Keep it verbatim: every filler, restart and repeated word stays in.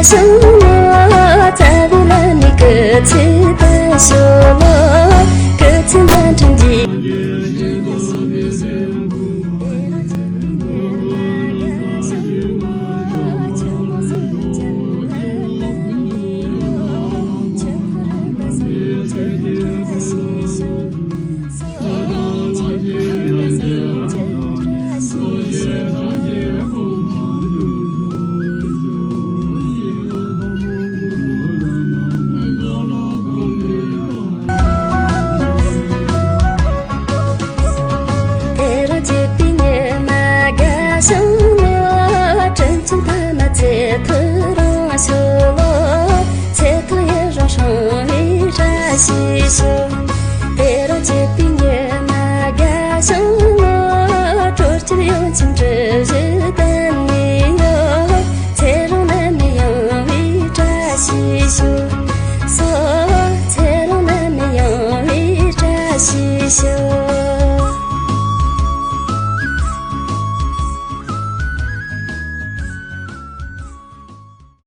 ཞིང་ལོ་རྩ་བའི་ལ་ནི་སྐུ་ཚེ་དང་ཞོ་ལོ་སྐུ་ཚེ་མ་འཕྲང་གི། དེ་རུ་བྱེད་པའི་ཉི་མ་དགའ་ཞིང་ལོ། དྲིན་ཅན་ཕ་མ་ཚེ་ཐུ་རང་ཞོ་ལོ། ཚེ་ཐུ་ཡི་རང་སྲུང་བའི་བཀྲ་ཤིས་ཤོག